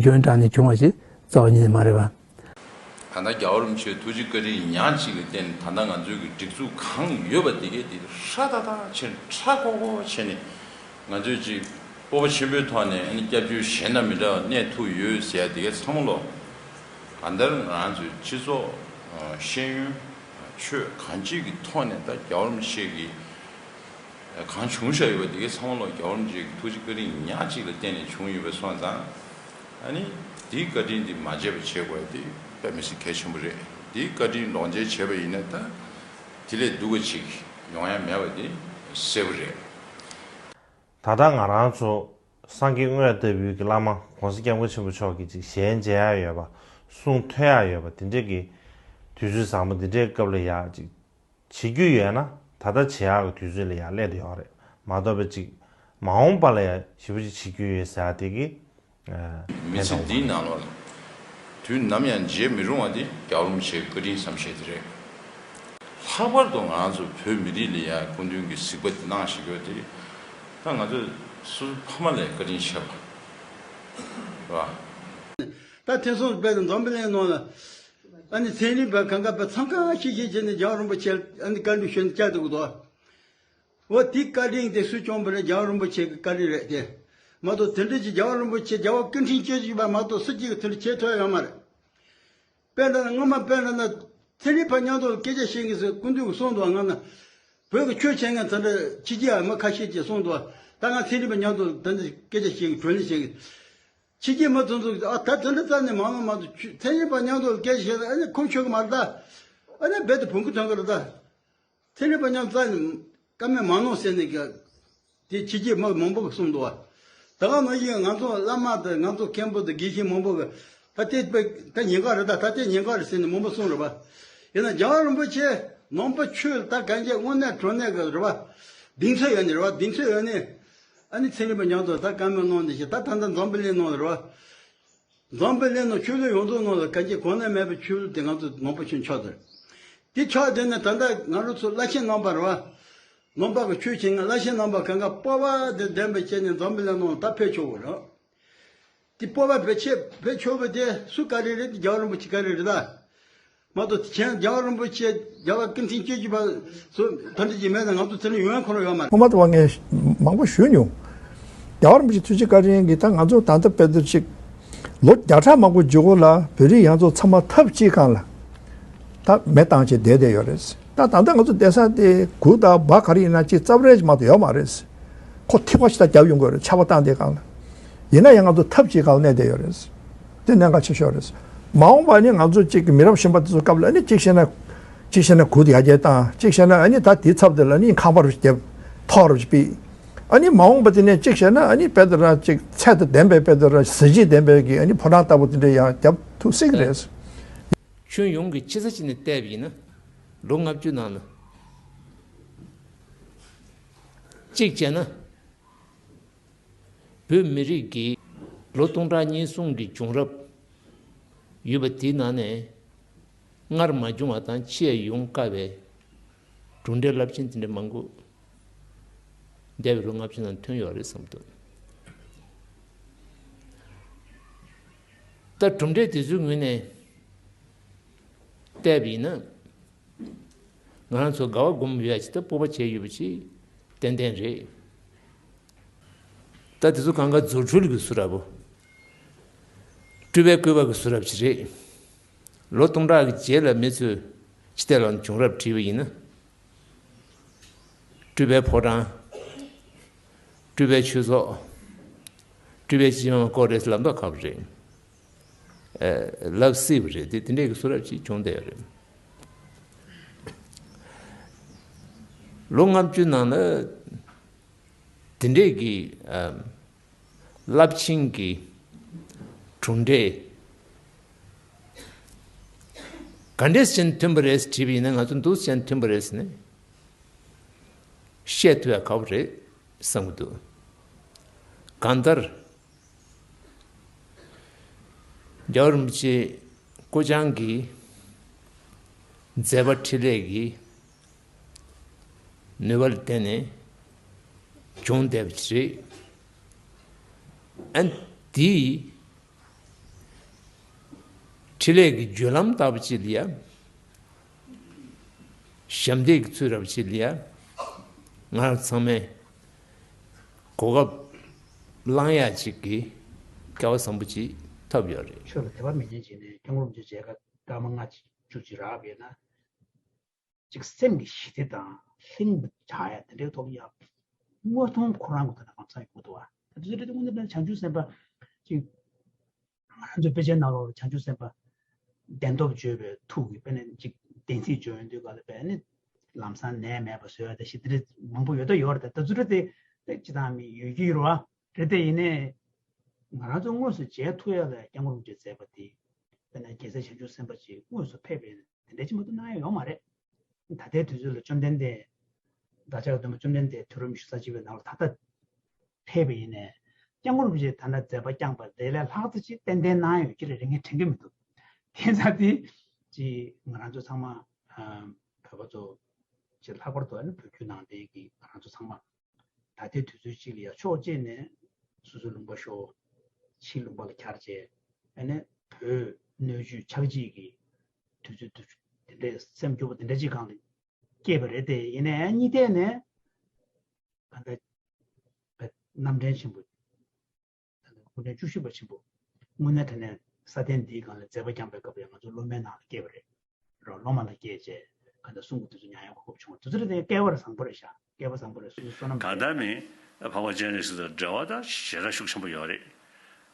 འཇོན་དྲགས་ནས་བྱུང་བ་ཞིག་རྩ་བ་ཉིད་ནས་མ་རེད་པ། ད་ལྟ་རྒྱལ་བ་རིན་པོ་ཆེའི་ཐུགས་རྗེ་བཀའ་དྲིན་ཉག་གཅིག་ལ་བརྟེན་ནས་ད་ལྟ་ང་ཚོའི་གི་སྒྲིག་འཛུགས་གང་ཡོད་པ་དེ་གས་དེ་ཧྲ་ཏག་ཏག་བྱས་ནས་ཧྲ་ཁོག་ཁོག་བྱས་ནས་ང་ཚོས་ཅིག་སྤོབས་པ་ཆེན་པོའི་ཐོག་ནས་ཨ་ནི་སྐྱབས་བཅོལ་གཞན་དང་མི་འདྲ་བ་གནས་ཐུབ་ཡོད་ཟེར་ཡ་དེ་གས་ཚང་མ་ལོ། གང་ལྟར་ང་རང་ཚོའི་སྤྱི་ཚོགས་ཤེས་ཡོན་ཆོས་གང་ཅིའི་གི་ཐོག་ནས་ད་རྒྱལ་བ་རིན་པོ་ཆེ་གི་གང་བྱུང་བཞག་ཡོད་པ་དེ་གའི་ཚང་མ་ལོ་རྒྱལ་བ་རིན་པོ་ཆེའི་ཐུགས་རྗེ་བཀའ་དྲིན་ཉག་གཅིག་ལ་བརྟེན་ནས་བྱུང་ཡོད་པ་སོང་ཙང་། ཨ་ནི་དེའི་བཀའ་དྲིན་དེ་མ་བརྗེད་པ་བྱེད་དགོས་ཡ་དེ་དཔེ་མི་སྲིད་གལ་ཆེན་པོ་རེད། དེའི་བཀའ་དྲིན་ལོངས་སྤྱོད་བྱས་པ་ཡིན་ན་ད་དེ་ལས་སྡུག་པ་ཅིག་ཡོང་ཡ་མེད་པ་དེ་གསལ་པོ་རེད། ད་ལྟ་ང་རང་ཚོ་སངས་རྒྱས་དངོས་ལྟ་བུའི་གི་བླ་མ་༸གོང་ས་༸སྐྱབས་མགོན་ཆེན་པོ་མཆོག་གི་ཅིག་ཞལ་མཇལ་ཡ་ཡོད་པ། གསུང་ཐོས་ཡ་ཡོད་པ་དེ་འདྲས་ཀྱི་དུས་ཚོད་བཟང་པོ་འདི་འདྲའི་སྐབས་ལ་ཡ་ཅིག་བྱེད་རྒྱུ་ཡོད་ན་ད་ལྟ་བྱེད་ཡག་གི་དུས་ཚོད་ལ་ཡ་སླེབས་བསྡད་ཡོད་རེད། མ་གཏོགས་པའི་ཅིག་མ་འོངས་པ་ལ་ཡ་ཞེ་པོ་ཅིག་བྱེད་རྒྱུ་ཡོད་ཟེར་ཡ་དེ་གི་ཨ་མི་ཚེ་འདིའི་ནང་ལོགས་ལ་དུས་ནམ་ཡང་བརྗེད་མི་རུང་བ་དེ་རྒྱལ་བ་རིན་པོ་ཆེའི་བཀའ་དྲིན་བསམ་ཤེས་དེ་རེད། ལྷག་པར་དུ་ང་ཚོ་བོད་མི་རིགས་ལ་ཡ་སྐུ་མདུན་གྱི་གཟིགས་པ་དེ་གནང་བཞིན་ཡོད་དེ། ད་ང་ཚོས་སོ་སོ་ཕ་མ་ལས་བཀའ་དྲིན་ཆེ་བ་རེད་པ། ད་ཐེངས་སོང་དཔེ་དང་འཛམ་བུ་གླིང་ནང་ལ་ཨ་ནི་ཚན་རིག་པ་གང་ག་པ་འཚང་ཁ་ཤིག་ཤིག་བྱས་ནས་རྒྱལ་བ་རིན་པོ་ཆེ་ཨ་ནི་བཀའ་འདྲི་ཞུས་ནས་བསྐྱལ་འདུག་གོ། འོ་དེའི་བཀའ་དྲིན་དེ་སུས་སྐྱོང་པ་རེད། རྒྱལ་བ་རིན་པོ་ཆེ་གི་བཀའ་དྲིན་རེད་དེ། མ་གཏོགས་དེ་འདྲ་ཅིག་རྒྱལ་བ་རིན་པོ་ཆེ་རྒྱལ་བ་སྐུ་ཕྲེང་བཅུ་གཅིག་པ་མ་གཏོགས་སུ་གཅིག་གིས་དེ་འདྲ་བྱེད་ཐུབ་ཡ་ཡོད་མ་རེད། དཔེར་ན་སྔོན་མ་དཔེར་ན་ན་ཚན་རིག་པ་མཉམ་དུ་སྐད་ཆ་བཤད་མཁན་ཚོས་སྐུ་མདུན་གྱིས་གསུངས་འདུག་ང་ན་བོད་ཀྱི་ཆོས་བྱེད་མཁན་དེ་འདྲ་ཕྱི་རྒྱལ་མི་ཁ་ཤས་ཀྱིས་གསུངས་འདུག་ད་ང་ཚན་རིག་པ་མཉམ་དུ་དེ་འདྲ་སྐད་ཆ་བཤད་མཁན་གྲོས་གླེང་བྱེད་མཁན་ཕྱི་རྒྱལ་མི་དེ་ཚོ་ཨ་ད་དེ་འདྲ་རྩ་ནས་མ་གནང་མ་གཏོགས་ཚན་རིག་པ་མཉམ་དུ་སྐད་ཆ་བཤད་ན་ཨ་ནི་ཁུངས་འཁྱོལ་གི་མ་རེད་ད། ཨ་ནི་རྦད་དེ་བོང་གུ་ཐོན་གི་རེད་ད། ཚན་རིག་པ་མཉམ་རྩ་ནས་བཀའ་མོལ་མ་གནང་ཟེར་ནས་ཀྱང་དེ་ཕྱི་རྒྱལ་མི་མང་པོ་གིས་གསུངས་འདུག་བ། ད་ག་ནང་བཞིན་ང་ཚོ་བླ་མ་དང་ང་ཚོ་མཁན་པོ་དང་དགེ་བཤེས་མང་པོ་གིས་ད་དེ་དཔེ་ད་ཉེན་ཁ་རེད་ད། ད་དེ་ཉེན་ཁ་རེད་ཟེར་ནས་མང་པོ་གསུངས་རེད་བ། ཡིན་ན་རྒྱལ་བ་རིན་པོ་ཆེ་ནང་པ་ཆོས་ད་གན་རྒྱ་དངོས་གནས་དྲང་གནས་གི་རེད་བ། གདེང་ཚོད་ཡོད་ནི་རེད་བ། གདེང་ཚོད་ཡོད་ནི། ཨ་ནི་ཚན་རིག་པ་མཉམ་དུ་ད་བཀའ་མོལ་གནང་ནས་ཞེས་ད་ད་ལྟ་འཛམ་བུ་གླིང་ནང་ལ་རེད་བ། འཛམ་བུ་གླིང་ནང་ཆོས་ལུགས་ཡོངས་རྫོགས་ནང་ལ་གན་རྒྱ་གོང་ན་མེད་པའི་ཆོས་ལུགས་དེ་ང་ཚོ་ནང་པ་ཆོས་ཆགས་དེ་རེད། དེ་ཆགས་དེ་ནས་ད་ལྟ་ང་རང་ཚོ་བླ་ཆེན་རྣམ་པ་རེད་བ། ནང་པ་གི་ཆོས་བྱེད་མཁན་བླ་ཆེན་རྣམ་པ་གང་ག་སྤོབས་པ་དེ་ལྡན་པའི་ཆ་ནས་འཛམ་བུ་གླིང་ནང་ལ་ད་ཕེབས་ཆོག་གི་རེད། དེ་སྤོབས་པ་བེད་ཆེད་བེད་ཆོག་པ་དེ་སུ་བཀའ་དྲིན་རེད། དེ་རྒྱལ་བ་རིན་པོ་ཆེ་བཀའ་དྲིན་རེད་ད། མ་གཏོགས་དེ་ཁྱེད་རྒྱལ་བ་རིན་པོ་ཆེ་རྒྱལ་བ་ཀུན་མཁྱེན་བཅུ་གཅིག་པ་སུ་ད་འདྲ་ཅིག་མེད་ན་ང་ཚོ་དེ་ནས་ཡོང་ཁོ་རང་ཡོད་མ་རེད། ངོ་མ་དུ་བ་ངས་མང་པོ་ཞུས་མྱོང་། རྒྱལ་བ་རིན་པོ་ཆེ་ཐུགས་རྗེ་བཀའ་དྲིན་གྱིས་ད་ང་ཚོ་ད་ལྟ་དཔེ་དེར་ཅིག་ལོ་བརྒྱ་ཕྲག་མང་པོ་འཇུག་གོ་ལ་བོད་རིགས་ཡང་ཚོ་ཚང་མ་ཐབས་གཅིག་སྒང་ལ་ད་མེ་བཏང་བྱས་བསྡད་བསྡད་ཡོད་རེད། ད་ད་ལྟ་ང་ཚོ་བསྡད་ས་དེ་གུར་དང་བ་ག་རེ་ཡིན་ན་ཅིག་རྩབ་རལ་ཅིག་མ་གཏོགས་ཡོད་མ་རེད། ཁོ་ཐིགས་པ་ཞིག་ད་རྒྱབ་ཡོང་དགོས་རེད། ཆར་པ་བཏང་དེ་སྒང་ལ། ཡིན་ན་ཡང་ང་ཚོ་ཐབས་གཅིག་སྒང་ལ་གནས་བསྡད་ཡོད་རེད། དེ་གནད་འགག་ཆེ་ཤོས་རེད། མ་འོངས་པ་ནི་ང་ཚོ་གཅིག་གི་མི་རབས་གཞོན་པ་དེ་ཚོ་སྐབས་ལ་ནི་གཅིག་བཤད་ན་གཅིག་བཤད་ན་གུར་དེ་ཡར་རྒྱས་བཏང་། གཅིག་བཤད་ན་ཨ་ནི་ད་དེའི་ཚབ་དེ་ལ་ནི་ཁང་པ་རུ་བརྒྱབ། ཐོག་རུ་ཕུད། ཨ་ནི་མ་འོངས་པ་དེ་ནས་གཅིག་བཤད་ན་ཨ་ནི་དཔེ་དེ་ར་གཅིག་ཚད་དང་ལྡན་པའི་དཔེ་དེ་ར་གཟི་བརྗིད་ལྡན་པའི་གི་ཨ་ནི་ཕོ་བྲང་ལྟ་བུ་དེ་འདྲ་ཡང་རྒྱབ་ཐུབ་སྲིད་ཀྱི་རེད། ཁྱོན་ཡོངས་ཀྱི་ཆེ་ས་ཅིག་ནས་བལྟས་པ་ཡིན་ན། ལོ་ལྔ་བཅུ་ནང་ལ། གཅིག་བྱས་ན། བོད་མི་རིགས་ཀྱི་ལོ་སྟོང་ཕྲག་གཉིས་གསུམ་གྱི་བྱུང་རབས་ཡོད་པ་དེའི་ནང་ནས། སྔར་མ་བྱུང་བ་དང་ཕྱིས་ཡོང་དཀའ་བའི་གྲུབ་འབྲས་རླབས་ཆེན་དེ་འདྲ་མང་པོ་འདས་པའི་ལོ་ལྔ་བཅུ་ནང་ཐོན་ཡོད་རེད་བསམ་འདུག་ད་གྲུབ་འབྲས་དེ་ཚོའི་ངོས་ནས་བལྟས་པ་ཡིན་ན། ང་རང་ཚོ་དགའ་བ་སྒོམ་ཡོད་ཡ་ཅིག་ད་སྤོབས་པ་བྱས་ཡོད་པ་ཅིག་ཏན་ཏན་རེད། ད་དེ་ཚོ་གང་ག་རྫུ་འཕྲུལ་གྱི་བཟོ་འདྲ་པོ། སྤྲུལ་པའི་བཀོད་པ་གི་བཟོ་འདྲ་ཅིག་རེད། ལོ་སྟོང་ཕྲག་གི་རྗེས་ལ་མི་ཚོས་ཕྱི་བལྟས་ལ་བྱུང་རབས་བྲིས་པ་ཡིན་ན། སྤྲུལ་པའི་ཕོ་བྲང་། སྤྲུལ་པའི་ཆོས་ཚོགས། སྤྲུལ་པའི་སྤྱི་དམངས་སྐོར་རེད་ལབ་མདོག་ཁ་པོ་རེད། ཨེ། ལབ་སྲིད་པ་རེད་དེ་དེ་འདྲས་ཀྱི་བཟོ་འདྲ་ཅིག་བྱུང་བསྡད་ཡོད་རེད། ལོ་ལྔ་བཅུ་ནང་ལ་དེ་འདྲས་ཀྱི་ཨ། རླབས་ཆེན་གྱི་གྲུབ་འབྲས་ག་འདྲས་ཅན་ཐོན་པ་རེད་དྲིས་པ་ཡིན་ན། ང་ཚོ་འདུག་ཅན་ཐོན་པ་རེད་ཟེར་ནས་བཤད་ཐུབ་ཡ་ཁག་པོ་རེད་བསམ་གྱི་འདུག་གང་ལྟར། རྒྱལ་བ་རིན་པོ་ཆེ་སྐུ་བཅངས་ཀྱི་མཛད་པ་འཕྲིན་ལས་ཀྱི་ནུས་པ་ལ་བརྟེན་ནས་བྱུང་བསྡད་པ་ཅིག་རེད། ཨ་ནི་དེའི་འཕྲིན་ལས་ཀྱི་བརྒྱུད་ལམ་ལྟ་བུ་ཅིག་ལ་ཡ། ཞབས་འདེགས་ཀྱི་ཚུལ་འདྲ་བོ་ཅིག་ལ་ཡ། ང་རང་ཚང་མས་གོ་སྐབས་བླང་ཡ་ཅིག་གི་སྐལ་བ་བཟང་པོ་ཅིག་ཐོབ་ཡོད་རེད། ཆོས་ལ་དད་པ་མེད་མཁན་ཅིག་ནས་སྐྱབས་མགོན་རིན་པོ་ཆེ་མཇལ་ཁ་སྐར་མ་ལྔ་ཅིག་བཅུ་ཅིག་རག་པ་ཡིན་ན། ཅིག་སེམས་ཀྱི་ཞི་བདེ་དང་ལྷིང་དུ་འཇགས་ཡ་དེ་འདྲའི་ཐོག་ཡ། དངོས་མཐོང་ཁོ་རང་གི་ཐོག་ནས་ལམ་སང་ཡོང་གི་འདུག་བ། ད་དུས་ཚོད་དེ་དངོས་གནས་དྲང་བྱང་ཆུབ་སེམས་དཔའ་ཅིག་ང་རང་ཚོའི་དཔེ་ཆའི་ནང་ལོགས་ལ་བྱང་ཆུབ་སེམས་དཔའ་བདེན་སྟོབས་བརྗོད་པའི་ཐུགས་ཀྱི་དཔེ་ནས་ཅིག་བདེན་ཚིག་བརྗོད་ཡོང་དུས་ག་ལ་བས་ནི་ལམ་སང་ནད་མེད་པ་བཟོ་ཡ་དེ་ཞིག་དེ་འདྲ་མང་པོ་ཡོད་ད་ཡོད་རེད། ད་ད་ཚོ་རེད་དེ་ཅི་དང་མི་ཡོད་ཀྱི་ཡོད་རེད་བ། རེད་དེ་ཡིན་ནའི་ང་རང་ཚོ་དངོས་སུ་མཇལ་ཐུབ་ཡ་ལ་སྐྱབས་མགོན་རིན་པོ་ཆེས་མཛད་པ་དེ་དཔེར་ན་རྒྱལ་སྲས་བྱང་ཆུབ་སེམས་དཔའ་ཅིག་དངོས་སུ་ཕེབས་པའི་དེ་འདྲ་ཅིག་མ་གཏོགས་གནང་ཡ་ཡོད་མ་རེད། ད་ལྟའི་དུས་ཚོད་ལ་བཅོམ་ལྡན་འདས་བདག་ཅག་གི་སྟོན་པ་བཅོམ་ལྡན་འདས་དུས་རབས་ཉི་ཤུ་རྩ་གཅིག་པའི་ནང་ལ་ད་ལྟ་ཕེབས་པ་ཡིན་ནའི་སྐྱབས་མགོན་རིན་པོ་ཆེས་ད་ལྟ་མཛད་པ་བསྐྱངས་པ་དེ་ལས་ལྷག་ཙམ་ཅིག་ཏན་ཏན་གནང་ཡོད་ཀྱི་རེད་ངས་དྲན་གྱི་མི་འདུག་དེ་ཙང་དེ་ཅིག་ང་རང་ཚོ་ཚང་མ་བོད་པ་ཚོ་ཅིག་ལྷག་པར་དུ་ཨ་ནི་བོད་བརྒྱུད་ནང་བསྟན་གྱི་ང་རང་ཚོ་ཚང་མ་ད་ལྟའི་དུས་ཚོད་ཅིག་ལ་ཡ་ཕྱོགས་གཅིག་ནས་སོ་སོའི་ལུང་པ་ཤོར། ཕྱིའི་ལུང་པ་ལ་གྱར་བྱས་ཨ་ནི་བོད་སྣོད་བཅུད་ཆགས་འཇིག་གི་དུས་ཚོད་དུ་དེ་འདྲའི་སེམས་སྐྱོ་པོ་དེ་འདྲ་ཅིག་སྒང་ལ་སྐྱེས་པ་རེད་དེ། ཡིན་ནའི་གཉིས་ཐད་ནས་ག་འདྲ་རྣམ་འདྲེན་ཆེན་པོ་སྐུ་ཕྲེང་བཅུ་བཞི་པ་ཆེན་པོ་དངོས་གནས་དྲང་གནས་ས་སྟེང་འདིའི་སྒང་ལ་མཛད་པ་བསྐྱངས་པའི་སྐབས་ལ་ང་ཚོ་སློབ་མའི་ནང་ལ་སྐྱེས་པ་རེད། རོ་སློབ་མ་ལ་སྐྱེས་བྱས་ག་འདྲ་གསུང་གི་དུས་ཚོད་མྱ་ངན་གོ་སྐབས་བྱུང་བ་དུས་ཚོད་དེ་སྐལ་བ་བཟང་པོ་རེད་ཤག་སྐལ་བ་བཟང་པོ་རེད། སོ་སོའི་བསོད་ནམས་གང་རེད། ལྟར་མིན་འཕགས་པ་སྤྱན་རས་གཟིགས་དང་འབྲེལ་བ་དང་ཞེ་དྲག་ཤུགས་ཆེན་པོ་ཡོད་རེད།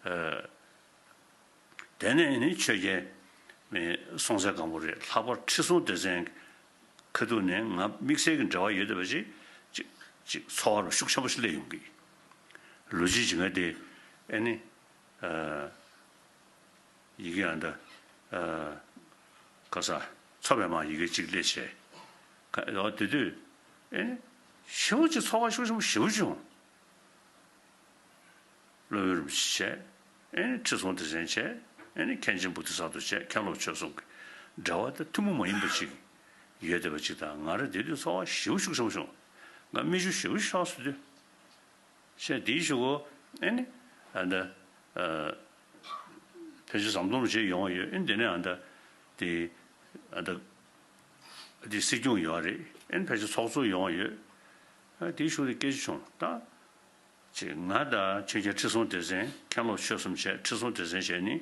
ཨ། དེ་ནས་ནི་ཆོས་རྒྱལ་མི་སྲོང་བཙན་སྒམ་པོ་རེད། ལྷག་པར་ཁྲི་སྲོང་ལྡེ་བཙན་ཁ་ཐུག་ནས་ང་དམིགས་བསལ་གྱི་འབྲེལ་བ་ཡོད་བསྡད་པ་ཅིག་ཅིག་ཅིག་ཚོར་བ་ཤུགས་ཆེན་པོ་ཞིག་སླེབས་ཡོང་གི། ལོ་རྒྱུས་ཀྱི་ང་དེ་ཨེ་ནི། ཨ། ཡི་གེ་ཨ་འདྲ། ཨ། ཁ་ས། ཚོ་པའི་མ་ཡི་གེ་གཅིག་སླེབས་བྱས། ཁ་ཨོ་དེ་དུས། ཨེ། ཞེ་པོ་ཅིག་ཚོར་བ་ཤུགས་ཆེན་པོ་ཞེ་པོ་བྱུང་། སློབ་དཔོན་རིན་པོ་ཆེ་བྱས། ཨེ་ནི་ཁྲི་སྲོང་ལྡེ་བཙན་བྱས། ཨེ་ནི་མཁན་ཆེན་བོ་དྷི་ས་ཏྭ་བྱས། མཁན་སློབ་ཆོས་གསུམ་གྱི་འབྲེལ་བ་དང་ཐུན་མོང་མ་ཡིན་པ་ཅིག་ཡོད་བསྡད་པ་ཅིག་དང་། ང་རང་དེ་དུས་ཚོར་བ་ཞེ་པོ་ཤུགས་ཆེན་པོ་བྱུང་། ང་མིག་ཆུ་ཞེ་པོ་ཤོར་སོང་དུས། བྱས་དེའི་གཞུག་གུ་ཨེ་ནི་ཨ་འདྲ། ཨ། ཕལ་ཆེར་ཟམ་གདོང་རུ་བྱས་ཡོང་བ་ཡོད། ཨེ་ནི་དེ་ནས་ཨ་འདྲ། དེ་ཨ་འདྲ། དེ་སྲིད་སྐྱོང་ཡོད་རེད། ཨེ་ནི་ཕལ་ཆེར་ཚོགས་གཙོ་ཡོང་བ་ཡོད། ཨ། དེའི་གཞུག་དེ་སྐད་ཆ་བྱུང་ད། ཅེས་ང་དང་ཆོས་རྒྱལ་ཁྲི་སྲོང་ལྡེ་བཙན། མཁན་སློབ་ཆོས་གསུམ་བྱས། ཁྲི་སྲོང་ལྡེ་བཙན་བྱས་ནི་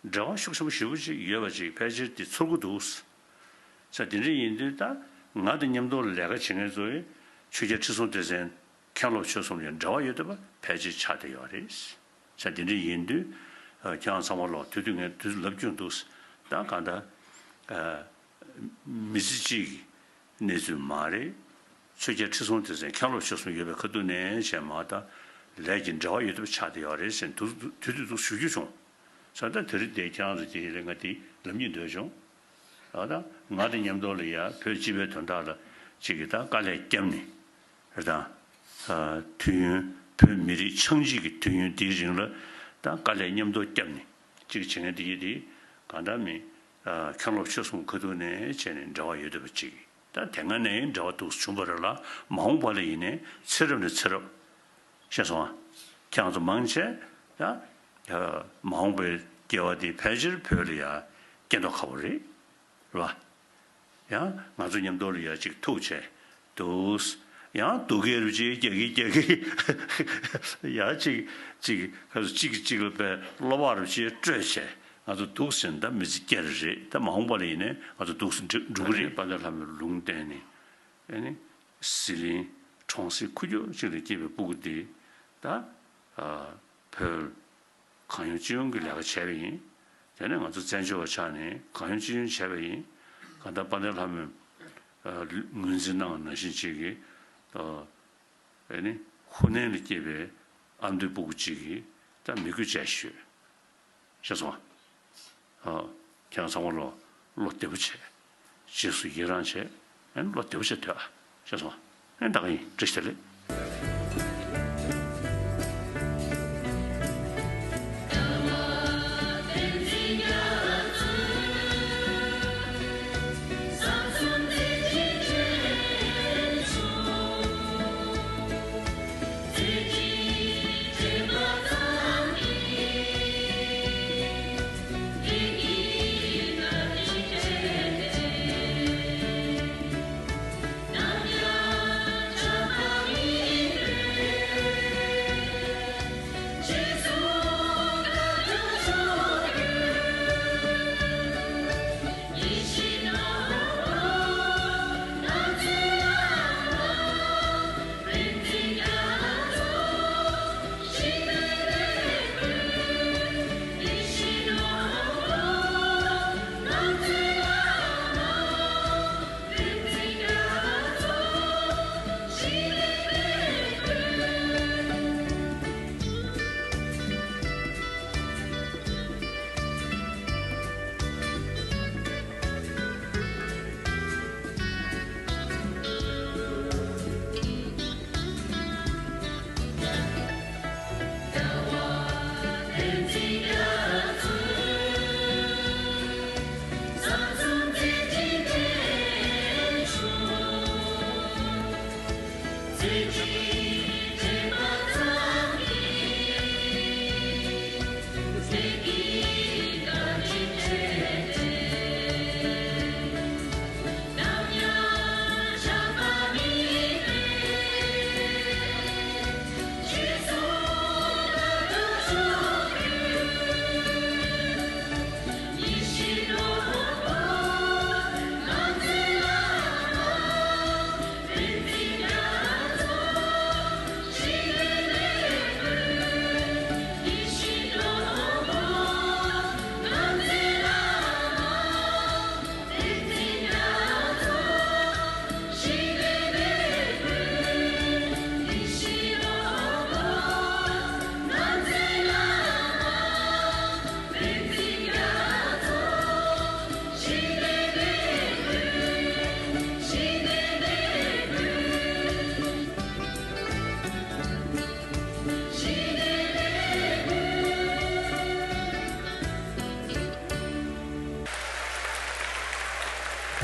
འབྲེལ་བ་ཤུགས་ཆེན་པོ་ཞེ་པོ་ཅིག་ཡོད་པ་ཅིག་ཕལ་ཆེར་དེ་ཚོར་གྱི་འདུག་ས་དེ་འདྲ་ཡིན་དུས་ད་ང་དང་མཉམ་དུ་ལས་ཀ་བྱེད་མཁན་ཚོས་ཆོས་རྒྱལ་ཁྲི་སྲོང་ལྡེ་བཙན། མཁན་སློབ་ཆོས་གསུམ་ཡང་འབྲེལ་བ་ཡོད་བསྡད་པ་ཕལ་ཆེར་ཆགས་བསྡད་ཡོད་རེད། ས་དེ་འདྲ་ཡིན་དུས་ཁྱེད་རང་ཚང་མ་ལོག་དུས་དུས་ངས་དུས་ཚོད་ལབ་རྒྱུ་འདུག་ད་གང་ལྟར། མི་ཚེ་གཅིག་གི་གནས་ཚུལ་མ་རེད། ཆོས་རྒྱལ་ཁྲི་སྲོང་ལྡེ་བཙན། མཁན་སློབ་ཆོས་གསུམ་ཡོད་པའི་ཁ་ཐུག་ནས་བྱས་མ་ད་ལས་ཀྱི་འབྲེལ་བ་ཡོད་བསྡད་པ་ཆགས་བསྡད་ཡོད་རེད་ཟེར་དུས་དུས་དུས་དུས་ཞུ་རྒྱུ་བྱུང་། ས་ད་དེ་རིང་དེ་ཁྱེད་རང་ཚོ་དེ་ལས་ང་དེ་ལབ་སྙིང་འདོད་བྱུང་། ཨ་ད་ང་དང་མཉམ་དུ་ལ་ཡ་བོད་སྤྱི་པའི་དོན་དག་ལ་ཅིག་གི་ད་དཀའ་ལས་བརྒྱབ་ནས་རེད་ད། ཨ་དུས་ཡུན་བོད་མི་རིགས་ཆགས་འཇིག་གི་དུས་ཡུན་འདིའི་རིང་ལ་ད་དཀའ་ལས་མཉམ་དུ་བརྒྱབ་ནས་ཅིག་བྱེད་མཁན་དེ་གི་དེ་གང་འདྲ་མིན། ཨ་མཁན་སློབ་ཆོས་གསུམ་ཁ་ཐུག་ནས་བྱས་ནས་འབྲེལ་བ་ཡོད་བསྡད་པ་ཅིག་ད་དེ་སྔ་ནས་འབྲེལ་བ་འདུག་བྱུང་བ་རེད་ལ། མ་འོངས་པ་ལ་ཡིན་ནའི་ཚེ་རབས་ནས་ཚེ་རབས། ཤེས་སོང་ཨ། ཁྱེད་རང་ཚོ་མང་ཆེ་ཡ། ཡ། མ་འོངས་པའི་སྐྱེ་བ་འདི་ཕལ་ཆེར་བོད་ལ་ཡ་སྐྱེ་མདོག་ཁ་པོ་རེད། རེད་བ། ཡང་ང་ཚོ་མཉམ་དུ་ལ་ཡ་གཅིག་ཐུག་བྱས་འདུག་ཡང་སྡུག་སྐད་རུ་གཅིག་རྒྱག་གི་རྒྱག་གི་ཡ་གཅིག་གཅིག་ག་ཚོད་གཅིག་གིས་གཅིག་ལ་པའི་བློ་བག་རུ་གཅིག་སྤྲོད་བྱས་ང་ཚོ་འདུག་ཟེར་ན་ད་མི་ཚེ་སྐྱེལ་རེད། ད་མ་འོངས་པ་ལ་ཡིན་ནའི་ང་ཚོ་འདུག་སེ་འགྲིག་འགྲོ་གི་རེད། དཔལ་ལྡན་ལྷ་མོའི་ལུང་བསྟན་ནས་ཨེ་ནི་ཟི་ལིང་གྲོང་གསེབ་ཁུག་ཀྱོག་ཅིག་ལ་སྐྱེས་པའི་སྤུ་གུ་འདི་ད་ཨ་བོད་གང་ཡོང་ཅི་ཡོང་གི་ལས་ཀ་བྱས་པ་ཡིན། དེ་ནས་ང་ཚོ་བཙན་བྱོལ་བ་ཆགས་ནས་གང་ཡོང་ཅི་ཡོང་བྱས་པ་ཡིན། གང་ལྟར་དཔལ་ལྡན་ལྷ་མོས་ཨ་ངོས་འཛིན་གནང་བ་ནང་བཞིན་ཅིག་གིས་ཨ་ཨེ་ནི་ཧུ་ནན་ལ་སྐྱེས་པའི་ཨ་མདོའི་སྤུ་གུ་ཅིག་གིས་ད་མི་དགོས་བྱས་ཤོད། ཤེས་སོང་ཨ། ཨ། ཁྱེད་རང་ཚང་མ་ལོ་བློ་བདེ་པོ་བྱས། རྗེས་སུ་ཡི་རང་བྱས། ཨ་ནི་བློ་བདེ་པོ་བྱས་སྡོད་ཨ། ཤེས་སོང་ཨ། ཨ་ནི་ད་ག་ཡིན། བཀྲ་ཤིས་བདེ་ལེགས།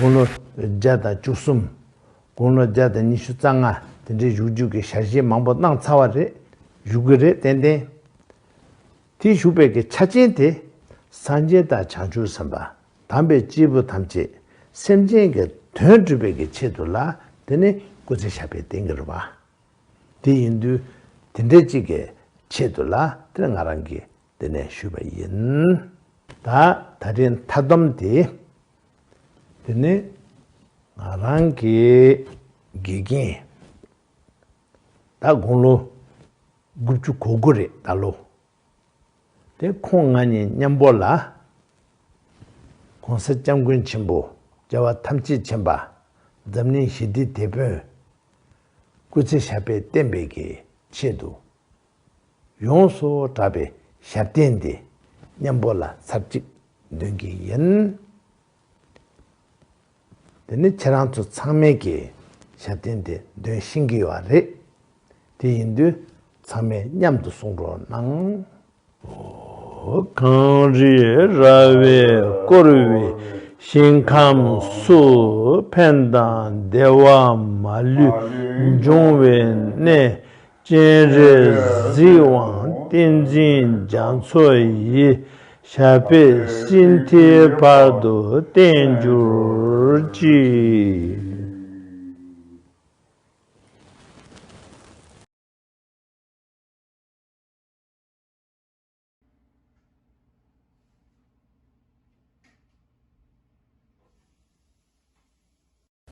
དགུང་ལོ་བརྒྱ་དང་བཅུ་གསུམ། དགུང་ལོ་བརྒྱ་དང་ཉི་ཤུ་རྩ་ལྔ། དེ་འདྲའི་བཞུགས་རྒྱུ་གི་ཞལ་བཞེས་མང་པོ་གནང་ཚར་བ་རེད། བཞུགས་ཀྱི་རེད་ཏན་ཏན། དེ་བཞུགས་པའི་གི་ཆ་རྐྱེན་དེ། སངས་རྒྱས་དང་བྱང་ཆུབ་སེམས་དཔའ་དམ་པའི་སྐྱེས་བུ་ཐམས་ཅད་སེམས་ཅན་གྱི་དོན་སྒྲུབ་པའི་གི་ཆེད་དུ་ལ། དེ་ནི་སྐུ་ཚེ་ཞབས་པད་བརྟན་གྱི་རེད་བ། དེ་ཡིན་དུས་དེ་འདྲའི་གཅིག་གི་ཆེད་དུ་ལ་དེ་ནི་ང་རང་གིས་དེ་ནས་ཞུས་པ་ཡིན། ད་ད་རིང་མཐའ་སྡོམ་དེ་དེ་ནི་ང་རང་གི་དགེ་རྒན་ད་དགུང་ལོ་དགུ་བཅུ་གོ་དགུ་རེད་ད་ལོ། དེ་ཁོང་ང་གཉིས་མཉམ་པོ་ལ། ༸གོང་ས་༸སྐྱབས་མགོན་ཆེན་པོ་རྒྱལ་བ་ཐམས་ཅད་མཁྱེན་པ་འཛམ་གླིང་ཞི་བདེའི་དེད་དཔོན་སྐུ་ཚེ་ཞབས་པད་བརྟན་པའི་གི་ཆེད་དུ། ཡོངས་སུ་གྲགས་པའི་ཞབས་བརྟན་འདི་མཉམ་པོ་ལ་ཚར་གཅིག་འདོན་གྱི་ཡིན། དེ་ནི་ཁྱེད་རང་ཚོ་ཚང་མས་ཀྱི་ཞབས་བརྟན་དེ་འདོན་ཤེས་ཀྱི་ཡོད་རེད། དེ་ཡིན་དུས་ཚང་མས་མཉམ་དུ་གསུང་རོགས་གནང་། གངས་རི་ར་བས་བསྐོར་བའི་ཞིང་ཁམས་སུ། ཕན་དང་བདེ་བ་མ་ལུས་འབྱུང་བའི་གནས། སྤྱན་རས་གཟིགས་དབང་བསྟན་འཛིན་རྒྱ་མཚོ་ཡི། ཞབས་པད་སྲིད་མཐའི་བར་དུ་བརྟན་གྱུར་ཅིག།